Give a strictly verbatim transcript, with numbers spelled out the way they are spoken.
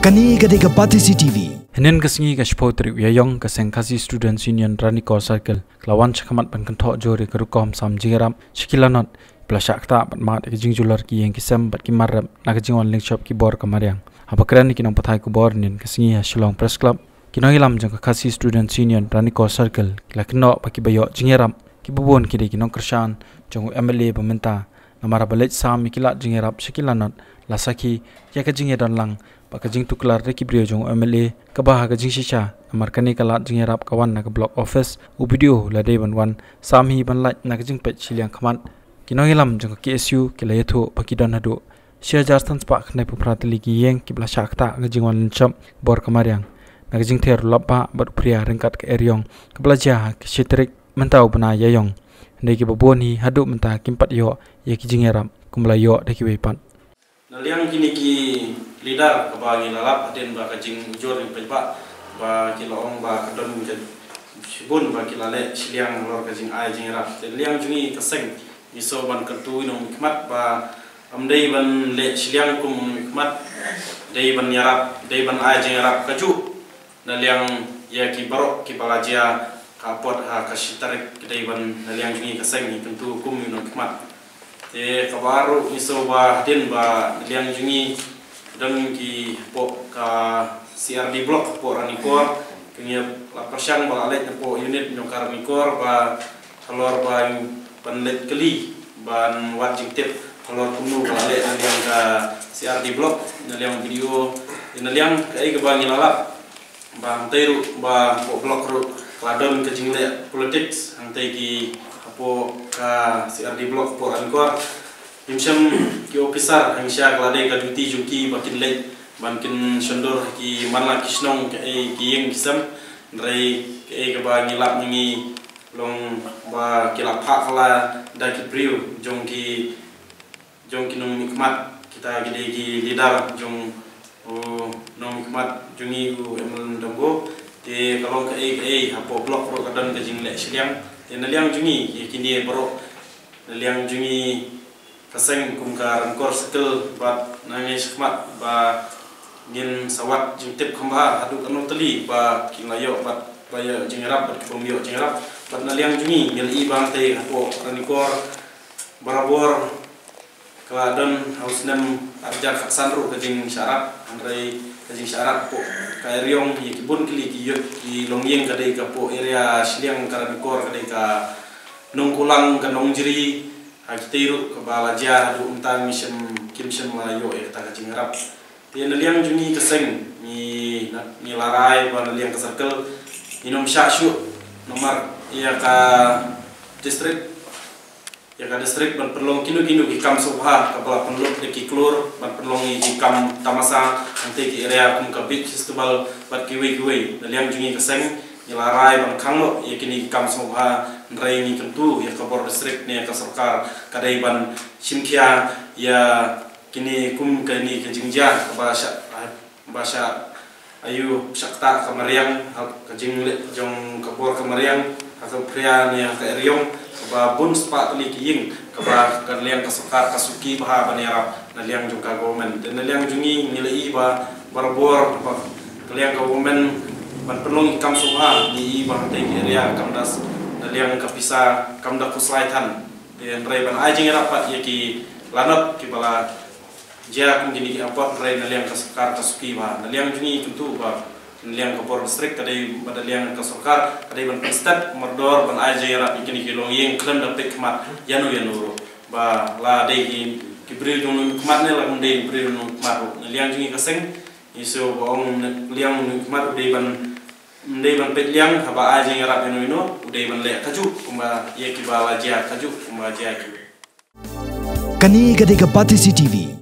Kane ka dei ka Batesi T V. Hynnin ka sngi ka shiphew tarik u Ïaïong, ka seng Khasi Students Union Ranikor Circle ka la wan shakhmat ban kynthoh jur ïa ka rukom sam jingïarap sha ki lanot ba la shah ktah bad mad ïa ka jingjulor ki ïing ki sem bad ki mar rep na ka jingwan lyngshop ki bor ka mariang. Haba kren ïa ki nongpathai khubor hynnin ka sngi ha Shillong Press Club, ki nongïalam jong ka Khasi Students Union Ranikor Circle ki la kynnoh ba kiba ïoh jingïarap kiba bun ki dei ki nongkyrshan jong u M L A ba mynta. Namar ba leit sam ïa ki lad jingïarap sha ki lanot la sakhi ïa ka jingïadon lang bad ka jingtuklar da ki briew jong u M L A kaba ha ka jingshisha. Namar kane ka lad jingïarap ka wan na ka block office, u B D O la dei ban wan sam hi ban lait na ka jingpeit shiliang khmat. Ki nongïalam jong ka K S U ki la ïathuh ba ki don haduh shi hajar san spah khyndai phew phra tylli ki ïing kiba la shah ktah ka jingwan lyngshop bor ka mariang na ka jingther u lapbah bad u phria ryngkat ka eriong kaba la jia ha ka shi tarik mynta u bnai Ïaïong. Hynrei kiba bun hi haduh mynta kim pat ïoh ïa ki jingïarap kumba la ïoh da kiwei pat. Na liang kine ki leader kaba ngi la lap hadien ba ka jingujor ngi paidbah ba ki la ong ba ka don ka shibun ba ki la leh shiliang halor ka jingai jingïarap. Te na liang jong ngi ka seng ngi sngew ban kyntu ïa u nongmihkhmat ba ym dei ban leh shiliang kum u nongmihkhmat, dei ban ïarap, dei ban ai jingïarap kajuh na liang ïa ki baroh kiba la jia ka apot ha ka shi tarik. Ka dei ban na liang jong ngi ka seng ngi kyntu kum u nongmihkhmat. Te kaba ar ruh ngi sngew ba hadien ba na liang jong ngi don ki hapoh ka C R D block hapoh Ranikor, ka ngi la pyrshang ba la leit hapoh unit jong ka Ranikor ba halor ba ban leit kylli ban wad jingtip halor kumno ba la leh na liang ka C R D block, na liang B D O, na liang kaei kaba ngi la lap ba hangtei ruh ba hapoh block ruh ka la don ka jingleh politics hangtei ki hapoh ka C R D block hapoh Ranikor. Ngim shem ki officer hangta ka la dei ka duty jong ki ba kin leit ban kin shondur ha ki man la ki shnong kaei ki ïing ki sem. Hynrei kaei kaba ngi lap ngi long ba ki la phah kylla da ki briew jong ki jong ki nongmihkhmat, kita ki dei ki leader jong u nongmihkhmat jong ngi u M L A Dongo. Te ka long kaei kaei hapoh block ruh ka don ka jingleh shiliang. Te na liang jong ngi ïa kine baroh na liang jong ngi ka seng kum ka Ranikor Circle bad na ngi shakhmat ba ngin sa wad jingtip kham bha haduh katno tylli ba kin la ïoh bad ba ïoh jingïarap bad ki bym ïoh jingïarap. Bad na liang jong ngi ngi la i ba hangtei hapoh Ranikor barabor ka la don ha u snem ar hajar khatsan ruh ka jingshah rat, hynrei ka jingshah rat hapoh ka eriong ïa ki bun kali ki ïing ki longïing ka dei ka hapoh area shiliang ka Ranikor ka dei ka Nongkulang ka Nongjri, ha kitei ruh kaba la jia haduh mynta ngim shem kim shem la ïoh ïa kata ka jingïarap. Te na liang jong ngi ka seng ngi na, ngi la rai ba na liang ka circle ngin ym shah shuh namar ïa ka district, ïa ka district ban pynlong kino kino ki kam sngewbha kaba la pynlut da ki klur ban pynlong ïa ki kam tamasa hangtei ki area kum ka beach festival bad kiwei kiwei. Na liang jong ngi ka seng ngi la rai ban khang noh ïa kine ki kam sngewbha, hynrei ngi kyntu ïa ka bor district ne ïa ka sorkar ka dei ban shim khia ïa kine kum kane ka jingjia kaba shah, ba shah ayu shah ktah ka mariang, ha ka jingleh jong ka bor ka mariang ha ka phria ne ha ka eriong kaba bun spah tylli ki ïing kaba ka liang ka sorkar ka suki bha ban ïarap na liang jong ka government. Te na liang jong ngi ngi la i ba barabor ba ka liang ka government ban pynlong ki kam sngewbha, ngi i ba hangtei ki area kam da s-, na liang ka pisa kam da khuslai than. Te hynrei ban ai jingïarap pat ïa ki lanot kiba la jia kum kine ki apot hynrei na liang ka sorkar ka suki bha. Na liang jong ngi kyntu ba na liang ka bor district ka dei bad na liang ka sorkar ka dei ban pynstet mardor ban ai jingïarap ïa kine ki longïing khlem da peit khmat ïano ïano ruh. Ba la dei ki, ki briew jong u nongmihkhmat ne la ym dei briew jong u nongmihkhmat ruh. Na liang jong ngi ka seng ngi sngew ba ong na liang u nongmihkhmat u dei ban, u dei ban peit liang haba ai jingïarap ïano ïano, u dei ban leh kajuh kumba ïa kiba la jia kajuh kumba jia ki. Kane ka dei ka Batesi T V.